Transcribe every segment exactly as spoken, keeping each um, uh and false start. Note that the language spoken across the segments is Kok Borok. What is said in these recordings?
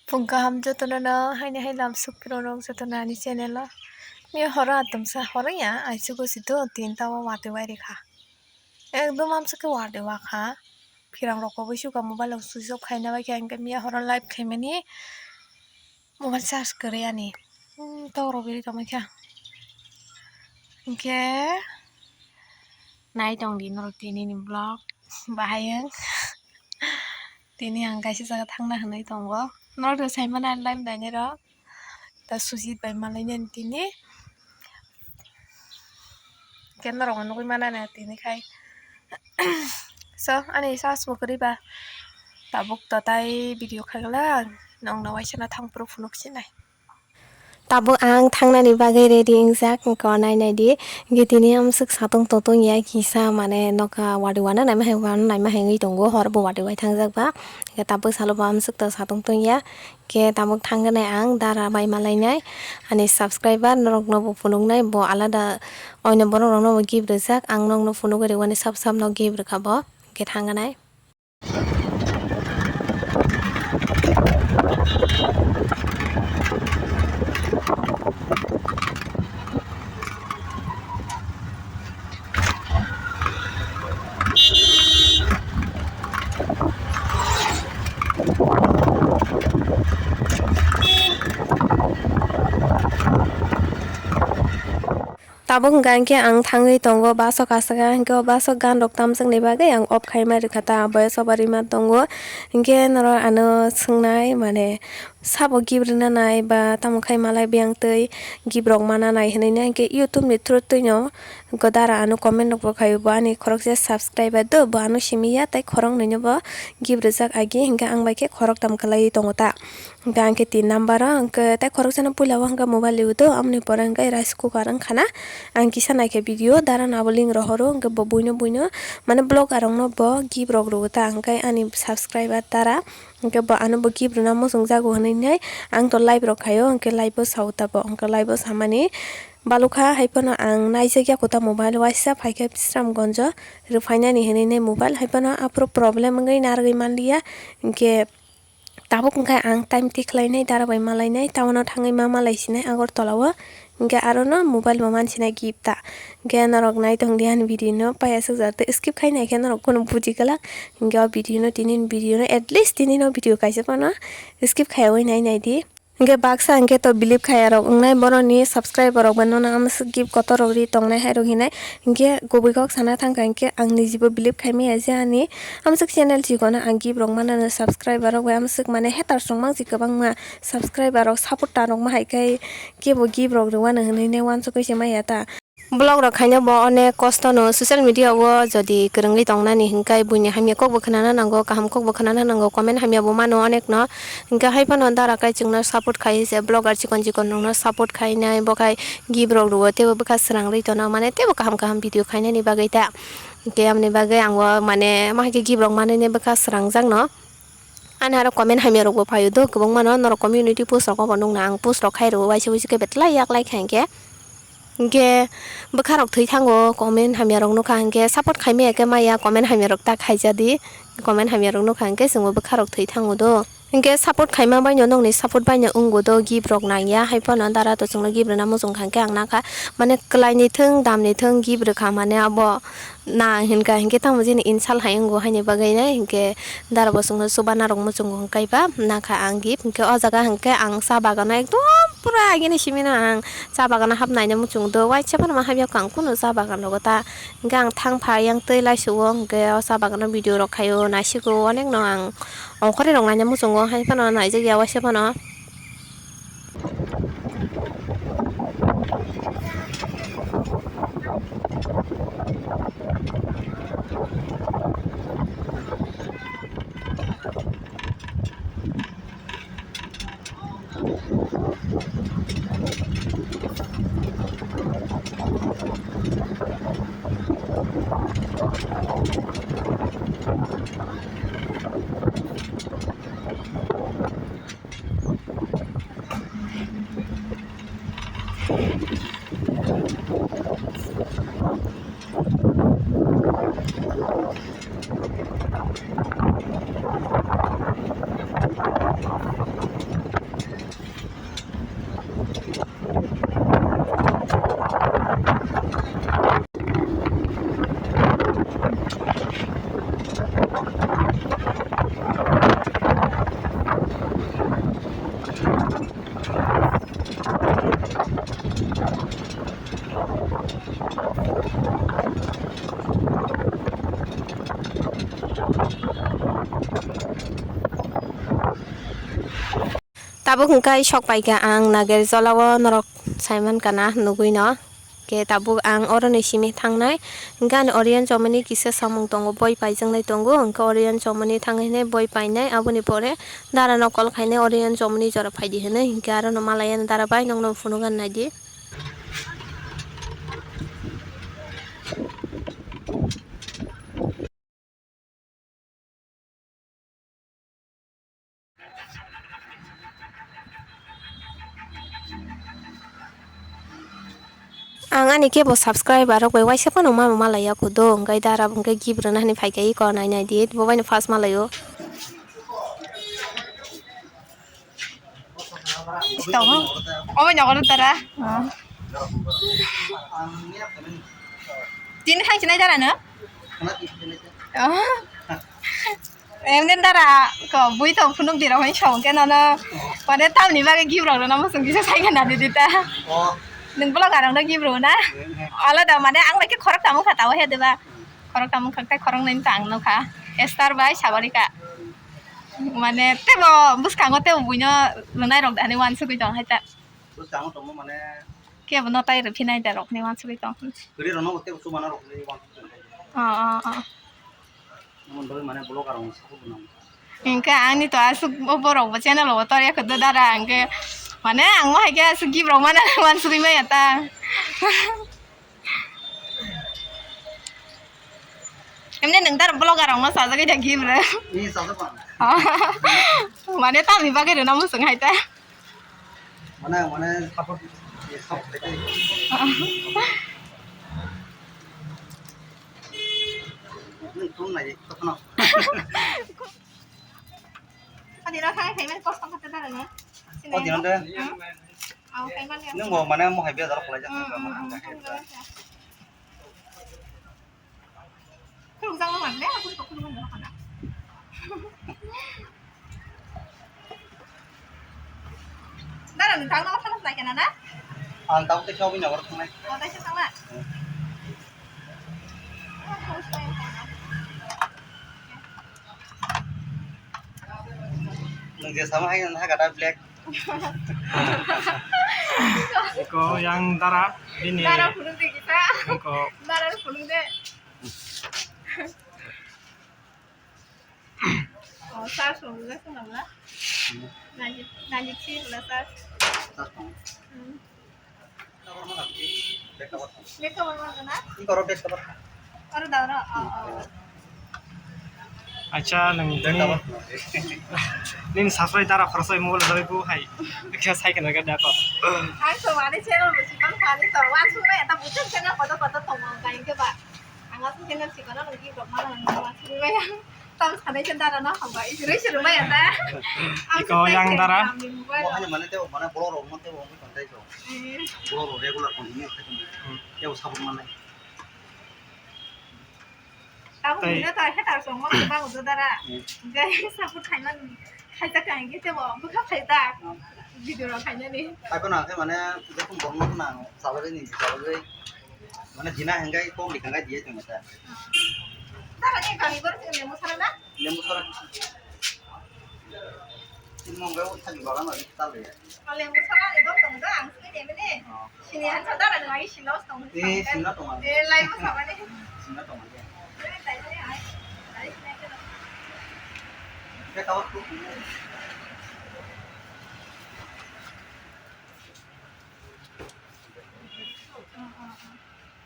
Pungkaham jotono no haini hai lam sukpiro rok jotono ani channel o. Miya horo atomsa horo ya aisugo sido tinta o watwi wai rikha. Ekdom amsukhe watwi wakha. Phirang rok koboi suka mobile o switch off khaina bai khe hwnkhe miya horo live khaimani mobile charge kwrwi ani. Hmm, tok rok biri tongmani kha. Hwnkhe nai tongdi norok tini ni vlog bahai wng. Tini ang kaisa jaga thangna hinwi tongo. Norok to sai mano ani live nainai rok. Ta Sujit bai malainani tini. Khe norok nugwi manana tini khai. So, ani charge bo kwrwi ba. Tabuk to tai video khaglak. Nokno waisa no thang phuru phunuk sinai. Tabuk ang thangnani bagwi ready wngjak, wngkha nai nai di. Hwnkhe tini amswk satung totung ya kisa, mane nokha wadi wana naima hai wana naima hai wngwi tongo, hor bo wadi wai thangjak ba. Hwnkhe tabuk salo bo amswk to satung tong ya. Hwnkhe tabuk thangkhe nai ang dara bai malainai. Ani subscriber norokno bo phunuknai, bo alada oino borok rokno bo gift rijak, ang nokno phunugwi rwani sab sab no gift rwkha bo. Hwnkhe thangkhe nai. Tabuk hwnkha hwnkhe ang thangwi tongo bus o kasaka, hwnkhe o bus o gan rok tamjaknai bagwi ang off khaima rwkha ta, boya soba rwima tongo. Hwnkhe norok ano swngnai, mane sabo gift rwna nai ba tamo khai malai biyang twi gift rok mana nai hinwi no, hwnkhe YouTube ni through twi no dara ano comment rok bo khai, bo ani khoroksa subscriber do, bo ano simi ya tei khorok nwi no bo gift rwjak agi, hwnkhe ang bai khe khorok tam kwlaiwi tongo ta. Hwnkhe ang khe tin number o, hwnkhe tei khoroksano puila o hwnkhe mobile riwi do, amoni pore hwnkhe rice cooker wngkha na. Ang kisa naikhe video, dara no abo link rohoro, hwnkhe bo buino buino mane vlogger rokno bo gift rok rwo ta, hwnkhe ani subscriber dara, hwnkhe bo ano bo gift rwna muchungjago hinwi nai ang to live rok khaio, hwnkhe live o sao ta bo, hwnkhe live o samani balukha, hai phano ang naijak ya kota mobile waisa phaikhe Bisramganj o rwphainani hinwi nai mobile, hai phano aphuru problem wngwi narwgwi manliya, hwnkhe Tabuk hwnkhe ang time tikhlainai, dara bai malainai, town o thangwi ma malaisinai Agartala o. Hwnkhe aro no mobile bo mansinai gift ta. Hwnkhe norok nai tongdi ani video no, pai aswk jar tei skip khai naikhe norok bono buji glak. Hwnkhe o video no, tini ni video no, at least tini no video kaisa phano skip khaiwi nai naidi. Hwnkhe baksa hwnkhe to believe khaya rok wngnai, boroni subscriber rok bai nono amswk gift kotor rok ri tongnai hai rok hinai. Hwnkhe kubui kok sana thangkha hwnkhe ang nijibo believe khai maya je ani amswk channel chikon o ang gift rok manano, subscriber rok bai amswk mane haters rok mangsi kwbangma, subscriber rok supporter rok ma hai khe kebo gift rok rwano hinwi ne uansukwi se maya ta. Vlog rok khaina bo onek kosto no, social media o jodi kwrwngwi tongnani hwnkhe buini hamya kok bo khwnana nango, kaham kok bo khwnana nango, comment hamya bo mano onek no. Hwnkhe hai phano dara kai chwngno support khai se, vlogger chikon chikon rokno support khainai, bo khai gift rok rwo, teibo bwkha srang rwi tono, mane teibo kaham kaham video khainani bagwi ta. Hwnkhe amoni bagwi ang o mane ma hai khe gift rok manwini bwkha srangjakno. Ani aro comment hamya rok bo phaio do kwbangma no, norok community post rok o bo nukna ang post rok khai rwo, waisa waisa khe belai yak lai kha hwnkhe. Hwnkhe bwkha rok thwi thango, comment hamya rok nukha hwnkhe support khai maya khe maya comment hamya rok ta khaijadi, comment hamya rok nukha hwnkhe chwngbo bwkha rok thwi thango do. Hwnkhe support khaima baino nokni support baino wngo do, gift rok nangya hai phano dara to chwngno gift rwna muchung kha hwnkhe ang nakha mane kwlai ni thung dam ni thung gift rwkha mane abo na hinkha hinkhe tamo jini insult hai wngo haini bagwi nai hinkhe dara bo chwngno chuba narwk muchungo hwnkhe ba nakha ang gift hinkhe o jaga hinkhe ang cha bagano ekdom pura agini simi no ang cha bagano hap naina muchung do waisa phano ma hap ya kang kunu cha bagan rogo ta hinkhe ang thang pha yang tei lai sugo hinkhe o cha bagano video rok khaio naisigo onek no ang ongkhorwi rok naina muchungo hai phano naijak ya waisa phano. Tabuk hwnkhe sok paikha ang Nagerjolao norok saimankha na nugwino. Khe tabuk ang oroni simi thangnai. Hwnkhe ani Orion Chomoni kisa samung tongo, boi paijaknai tongo. Hwnkhe Orion Chomoni thangwi hinwi boi painai. Aboni pore darano call khainai, Orion Chomoni jora phaidi hinwi. Hwnkhe arono malaiya dara bai nokno phunukna naidi. Ang ani kebo subscriber rok bai waisa phano ma malaiya kudo, hwnkhe dara hwnkhe gift rwna hinwi phaikha iko nainai di, bo baino first malaio. Tongo. Omo nogoro tara. Tini thang sinai dara no? Emni dara ko bui tong phunuk di rok hoi song ke nono. Mane tamni bagwi gift rok no musung kisa sai na di ta. Nung blog arang no gift rok na. Ala da mane ang lagi khorok tamo kha tawo he deba. Khorok tamo kha tai khorok nai ta ang no kha. Esther bai Sabarika. Mane tebo bwskango tebo buino rwnai rok dani wansugwi tong hai ta. Bwskango tongmo mane kebo no tai rw phinai da rok ni wansugwi tong. Kwrwi rok no tebo chubana rok ni wansugwi tong. O, o, o. Mon doi mane blogger rok ni support nang. Hingke ani to asuk bo borok bo channel bo tor yakho do dara hingke mane ang mo hai ke asuk gift rok mana wansugwi maya ta. Emne nung dar blogger rok no sajagwi da gift rw. Ni sajak bang. Mane tamni bagwi rwna musung hai ta. Mane, mane support, support khai. Nung tung nai, kono. Adi ra khai khai men kos tong kata dara ne. Adi ra de. Au khai man ya. Nung bo mane mo hai be dara khlai jak. Khulumjak no man le, aku kok khulumjak no kana. Dara ni tang no thang lai kana na? Ang tau te kau bini awar thang nai. O tai se thang na. Nung je sama hai na ha gada black. Iko yang dara bini. Dara phulung de kita. Iko. Dara phulung de. Oh, sir, so, wala sa mala. Nani, nani chi wala sir. Sir, so. Hmm. Bag cover. Bag cover wala na? Iko ro bag cover. Aro da ro. Oh, oh. Acha, nang nini, nini subscribe dara khoroksa mobile dara bu hai. Kya sai kana ga dako. Ang to mane channel bo sikon khani to wan sunai eta bujang channel koto koto tongo kain ke ba. Ang asuk channel sikon ang ki blog mana nang wan sunai ya. Tam sanai chen dara na hamba isiroi siroi ya ta. Iko yang dara. Mo hanya mane te mane boro ro mo te mo kontai to. Boro ro regular continue. Hmm. Te sabun mane. Tabuk tai hino ta hater song mo ba udo dara. Hmm. Gai support khaimani khaijak kha hingke tebo bwkha khaijak. Hmm. Video rok khainani. Haikhe no haikhe mane jokhon borokno khna chalagwi ni chalagwi mane dina hingkai kok ni hingkai diye tongma ta. Dara ni kami bor se nemo sara na? Nemo sara. Tini mong bai o thani bagan no ta le. Lembu sara ni dok tong da, ang sini de mene. Oh. Sini han sa dara ngai silo tong. Eh, sini tong. Eh, lai mo saba ni. Sini tong. Eh, tai ni ai. Ai sini ke. Ke tawat tu.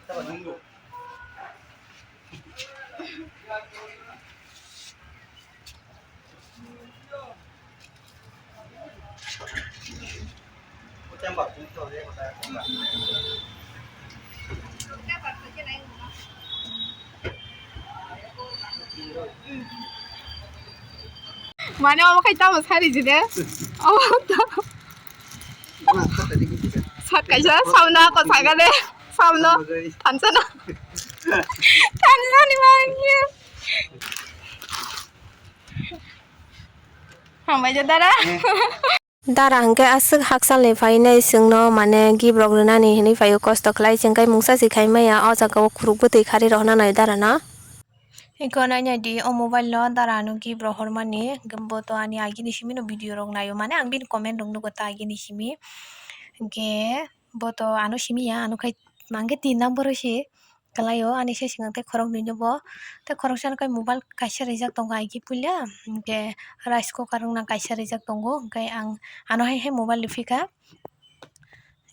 Tawat nunggu. Mane omo khai tamo sari jide. Omo to. Sat kaisa samno ko sagale. Samno. Thansana. Thansani mangye. Hambai je dara. Dara hwnkhe aswk hakchalni phainai chwngno mane gift rok rwnani hinwi phaio, kosto khlai chwngkhe mungsa se khai maya o jaga o khuruk bwtwi kharwi rohorna nai darano. Eko nainai di o mobile no dara ano gift rok hormani, hwnkhe bo to ani agini simi no video rok naio, mane ang bini comment rok nugo ta agini simi, hwnkhe bo to ano simi ya, ano khai mangkhe tin number o se kwlaio, ani se swkang tei khoroknwi no bo, tei khoroksa no khai mobile kaisa rijak tongo agi puila, hwnkhe rice cooker wngna kaisa rijak tongo, hwnkhe ang ano hai hai mobile rw phikha,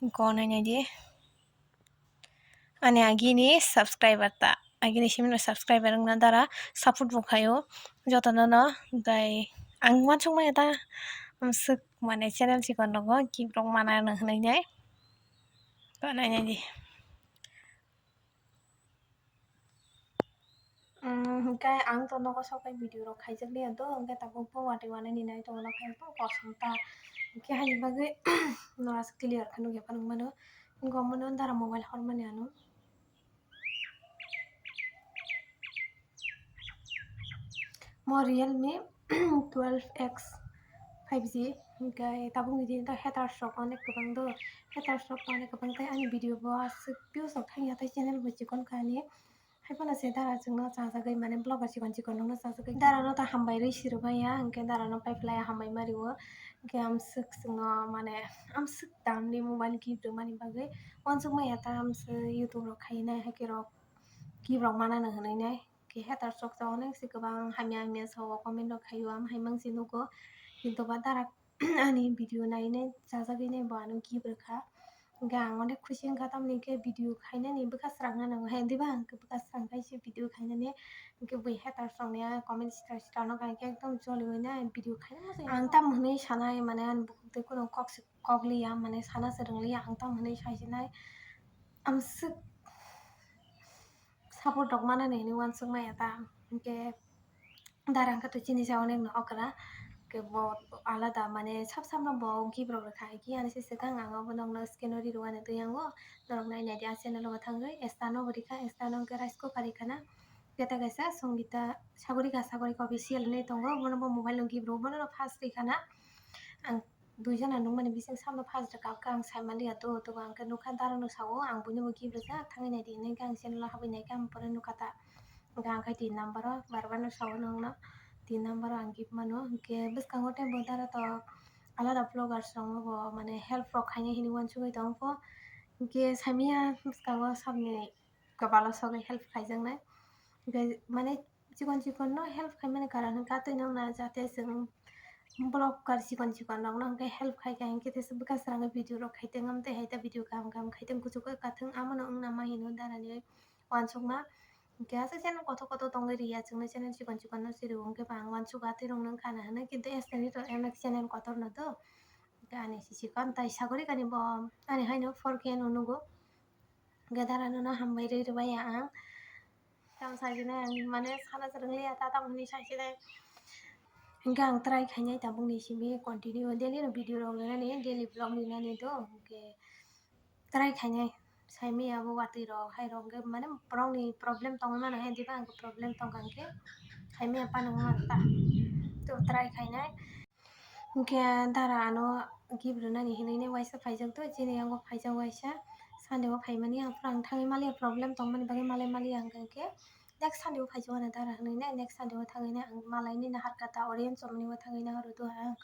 eko nainai di. Ani agini subscriber ta, agini simi no subscriber wngna dara support bo khaio jotono no, tei ang uansukmaya ta, amswk mane channel chikon rogo gift rok mana no hwnwi nai, to nainai di. Umm, hwnkhe ang to nogo sok bai video rok khaijak liya do, hwnkhe tabuk bo watwi wanani nai tongna khai bo kosom ta, hwnkhe haini bagwi noraswk clear khe nukya phano wngmano, hwnkhe omono dara mobile hormani ano. Mo Realme twelve X five G, hwnkhe tabukni dini ta haters rok onek kwbang do, haters rok onek kwbang tei ani video bo aswk views rok thangya tei channel bo chikon kha ani. Haiphano se dara chwngno chajagwi, mane vlogger chikon chikon rokno chajagwi. Dara no ta hambai rwi sirwmaya, hwnkhe dara no paiphlai hambai ma rwo. Hwnkhe amswk chwngno, mane, amswk damni mobile gift rwmani bagwi uansukmaya ta, amswk YouTube rok khainai, haikhe rok gift rok manano hwnwi nai. Hwnkhe haters rok ta onek se kwbang hamya hamya sao, comment rok khaio, am hai mangsi nugo. Kintu ba dara ani video nainai chajagwi nai bo ano gift rwkha. Hwnkhe ang onek khusi wngkha, tamni hwnkhe video khainani bwkha srangna nango he, diba? Hwnkhe bwkha srang khai se video khainani, hwnkhe bui haters rokni comment sita sita no hwnkhe ekdom joliui nai video khaina muchungya. Ang tamo hwnwi sanai, mane ani bukhuk twi kunu kok se kok liya, mane sana se rwng liya, ang tamo hwnwi sai se nai. Amswk support rok manani hinwi uansukmaya ta, hwnkhe dara hwnkhe to chini sa onek no okra, hwnkhe bo alada, mane sab sab no bo gift rok rwkha, hwnkhe ani se swkang ang obo nokno scan o ri rwani twi yango, norok nainai di a channel o bo thangwi. Esta no bo rikha, Esta no hwnkhe rice cooker rikha na, keta kaisa Songita Sagorika, Sagorika official hinwi tongo, bono bo mobile no gift rw, bono no first rikha na. Ang duijana nukmani bising samno first rwkha, hwnkhe ang saimaliya do, tobo hwnkhe nukha dara no sao, ang buino bo gift rwjak, thangwi naidi hinwi hwnkhe ang channel o habwi naikhe ang pore nukha ta. Hwnkhe ang khai tin number o, bar bar no sao nwngno, tin number o ang gift mano, hwnkhe bwskango tei bo dara to alada vloggers rokno bo mane help rok khainai hinwi uansugwi tongkho, hwnkhe saimanya bwskango sabni kwbalo sogwi help khaijaknai, hwnkhe mane chikon chikon no help khaimani karon hwnkhe atwi nokna jate chwng vlogger chikon chikon rokno hwnkhe help khaikha, hinkhe teisa bwkha srangwi video rok khaiteng, amtwi hai ta video kaham kaham khaiteng, kuchuk khe kathwng, amano wngna ma hino darani uansukma. Hwnkhe aswk channel kotor kotor tongwi riya, chwngno channel chikon chikon no siri o, hwnkhe ba ang uansukha, atwi rokno wngkha na hwnwi, kintu Esta ni to onek channel kotor no do. Hwnkhe ani si chikon tai Sagorika ni bo ani haino four K no nugo. Hwnkhe dara nono hambai rwi rwbaiya ang. Tamo sasinai ang mane sana se rwngliya ta tamo hinwi sasinai. Hwnkhe ang try khainai tabukni simi continue daily no video rok rinani, daily vlog rinani do. Hwnkhe try khainai, saimanya abo watwi rok hai rok hwnkhe mane borokni problem tongwi mano he, diba ang problem tongkha hwnkhe khaimanya phano wngmano ta. To try khainai. Hwnkhe dara ano gift rwnani hinwi nai waisa phaijak do, chini yango phaijak waisa. Sunday o phaimani ang, phwrang thangwi maliya, problem tongmani bagwi malai maliya, hwnkhe next Sunday o phaijak ano dara hinwi nai, next Sunday o thangwi nai ang malai nini harkha ta, audience romani o thangwi nahoro do ang.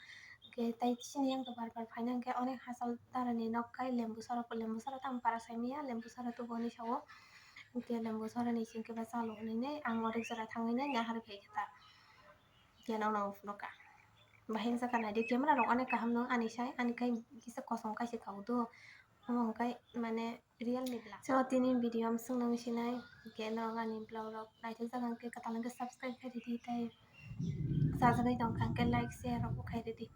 Hwnkhe tai chini yang to bar bar phaina hwnkhe onek hachal dara ni nok kai Lembusara, Lembusara tamo para saimanya, Lembusara to boni sao. Hwnkhe Lembusara ni singkhe ba chalo hinwi nai ang onek jora thangwi nai nahar khaikha ta. Khe nokno phunukha. Bahai wngsa kha naidi, camera rok onek kaham no ani sai, ani khai kisa kosom kaisa kha o do. Omo hwnkhai mane Realme vlog. So, tini video amswk nang sinai, hwnkhe norok ani vlog rok naithok jak hwnkhe kwtal hwnkhe subscribe khai ridi tei chajagwi tongkha hwnkhe like, share rok bo khai ridi.